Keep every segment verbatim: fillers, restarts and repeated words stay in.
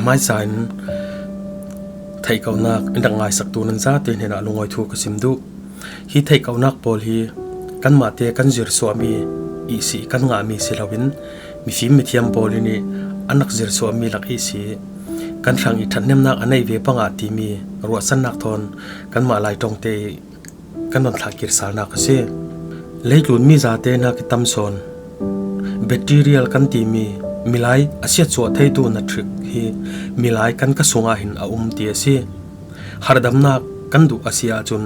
Hmaisa in theihkohnak in rak ngaisak tu nan zate hnenah lungawi thu ka sim duh. Hi theihkohnak pawl hi kanmahte kan zirsuahmi ihsi kan ngahmi si loin mifim mithiam pawl in i an rak zirsuahmi lak ihsi kan hrang i ṭhathnemnak a nei ve pangah timi ruahsannak thawn kanmah Lai ṭongte i kan rawn thlahkirsalnak a si. Leitlun mi zate hnak i tam sawn bacterial kan timi milai a siatsuah theitu nathrik hi milai kan ka sungah hin a um ti a si. Harhdamnak kan duh a si ahcun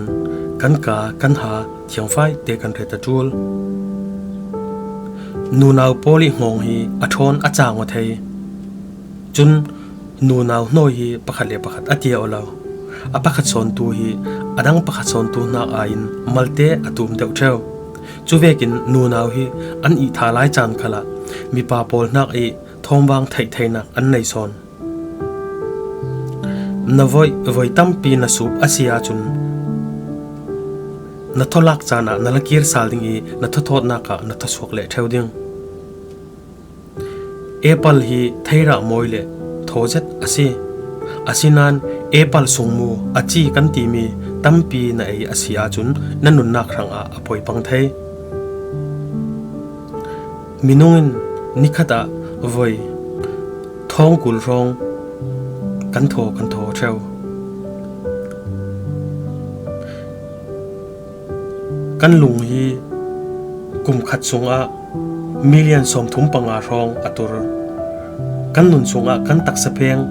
kan ka, kan ha thiangfaite kan ret a ṭul. Nunau pawl i hngawng hi a ṭhawn a cang aw thei. Cun nunau hnawi hi pakhat le pakhat a tia aw lo. A pakhat sawntu hi a dang pakhat sawntu hnak aiin malte a tum deuh ṭheu. Cuvekin nunau hi an ihtha lai caan khalah mipa pawl hnak i thawmvang theihtheinak an nei sawn. Na voih, voi tampi na sup a si ahcun na thawlak caan ah na la kir sal ding i na thawthawtnak ah na thawsuak leh ṭheu ding. Apple hi theirah mawi le thaw zet a si. Asinain apple sungmu a ci kan timi tampi na ei a si ahcun na nunnak hrangah a poi pang thei. Minung in nikhat ah voi thawng kul hrawng kan thaw, kan thaw ṭheu. Kan lung hi kum khat sungah million sawmthum panga hrawng a tur. Kan nun sungah kan taksa pheng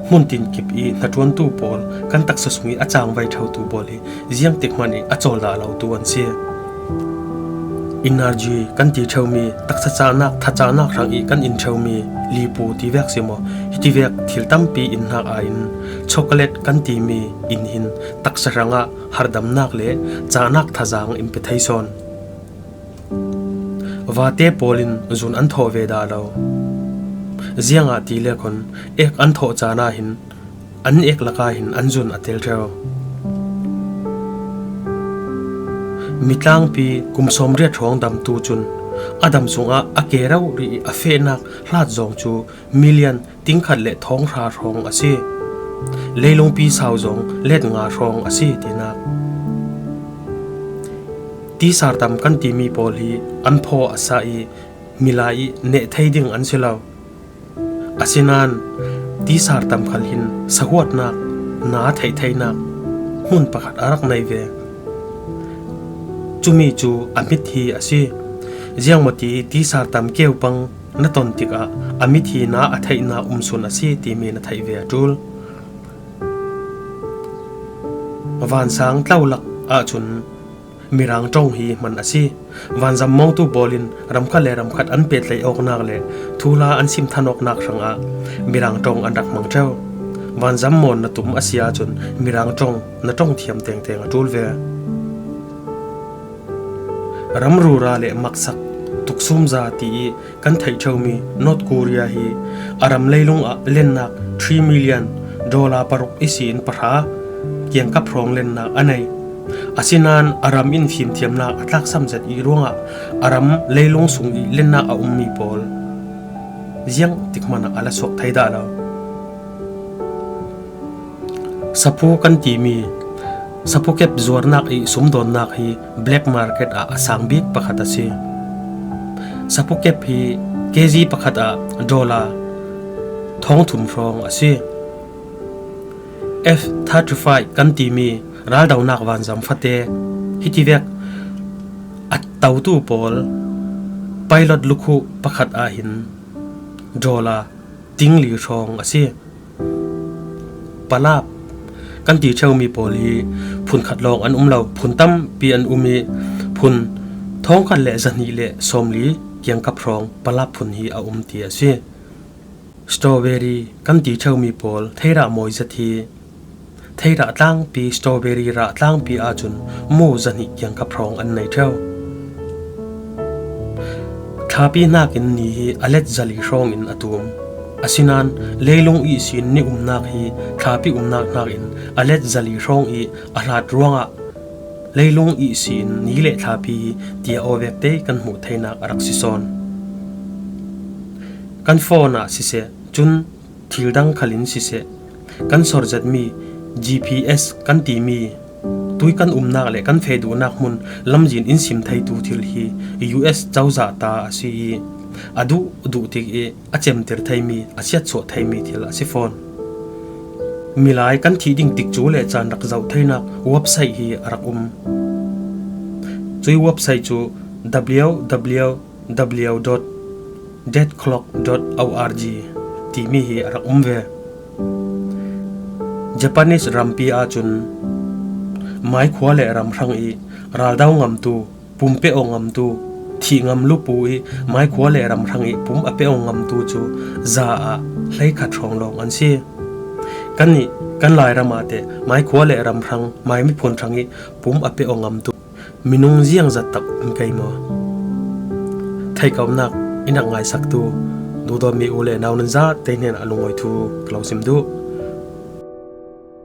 hmun tin kip i hnaṭuantu pawl, kan taksa sung i a cangvai ṭheutu pawl hi ziangtik hmanh i a cawl dah lotu an si. Energy kan ti ṭheumi, taksa cahnak, tha cahnak hrang i kan in ṭheumi lipu ti vek si maw, hiti vek thil tampi in hnak aiin chocolate kan timi in hin taksa hrangah harhdamnak le cahnak thazaang in pe thei sawn. Vate pawl in zun an thawh ve dah lo. Ziangahtile khun ek an thawh caan ah hin an ek lakah hin an zun a tel ṭheu. Mitlangpi kum sawmriat hrawng damtu cun a dam sungah a ke rori i a fehnak hlat zawng cu million tingkhat le thawng hra hrawng a si. Leilungpi sau zong let nga hrawng a si tinak. Tisar tam kan timi pawl hi an phaw a sa i milai i neh thei ding an si lo. Asinain tisar tam khal hin sahuatnak, na theihtheinak hmun pakhat a rak nei ve. Cumi cu a mit hi a si. Ziangmawti tisar tam keu pang na ton tikah a mit hi na a theihna umsun a si timi na theih ve a ṭul. Vansang tlo lak ahcun Mirang ṭong hi hman a si. Vanzam mawngtu pawl in ramkhat le ramkhat an pehtlaih awknak le thuhla an sim than awknak hrangah Mirang ṭong an rak hmang ṭheu. Vanzam mawn na tum a si ahcun Mirang ṭong na ṭong thiam tengteng a ṭul ve. Ram rura le maksak tuksumza ti i kan theih ṭheumi North Korea hi a ram leilung ah lennak three million dollar paruk ihsin pahra kiangkap hrawng lennak a nei. Asinain a ram in fimthiamnak a tlaksam zet i ruangah a ram leilung sung i lennak a ummi pawl ziang tik hmanah a la suak thei dah lo. Saphu kan timi saphu kep zuarnak i sumdawnnak hi black market ah a sang bik pakhat a si. Saphu kep hi K G pakhat ah dollar thawng thum hrawng a si. F thirty-five kan timi raldonak vanzam fate hitivek a totu pawl pilot lukhuh pakhat ah hin dollar tingli hrawng a si. Palap kan ti ṭheumi pawl hi phun khat lawng an um lo, phun tampi an um i phun thawngkhat le zahnih le sawmli kiangkap hrawng palap phun hi a um ti a si. Strawberry kan ti ṭheumi pawl theirah mawi zet hi theirah tlangpi, strawberry rah tlangpi ahcun mu zahnih kiangkap hrawng an nei ṭheu. Thlapi hnakin ni hi a let zali hrawngin a tum. Asinain leilung ihsin ni umnak hi thlapi umnak hnakin a let zali hrawng i a hlat ruangah leilung ihsin ni le thlapi hi tia aw vekte kan hmuh theinak a rak si sawn. Kan phone ah siseh, cun thil dang khalin siseh, kan sawr zetmi G P S kan timi tui kan umnak le kan feh duhnak hmun lamzin in sim theitu thil hi U S cozah ta a si i, a duh duh tik i a cemtir theimi, a siatsuah theimi thil a si fawn. Milai kan thih ding tikcu le caan rak zoh theinak website hi a rak um. Cui website cu w w w dot dead clock dot org timi hi a rak um ve. Japanese rampi ahcun maikhua le ram hrang i raldo ngamtu, pum pe aw ngamtu, thih ngam lupu i maikhua le ram hrang i pum a pe aw ngamtu cu za ah hleikhat hrawng lawng an si. Kannih kan Lairam ah teh maikhua le ram hrang, mai miphun hrang i pum a pe aw ngamtu minung ziangzat tak um kei maw? Theihkauhnak in rak ngaisaktu duhdawtmi u le nau nan zate hnen ah lungawi thu ka lo sim duh.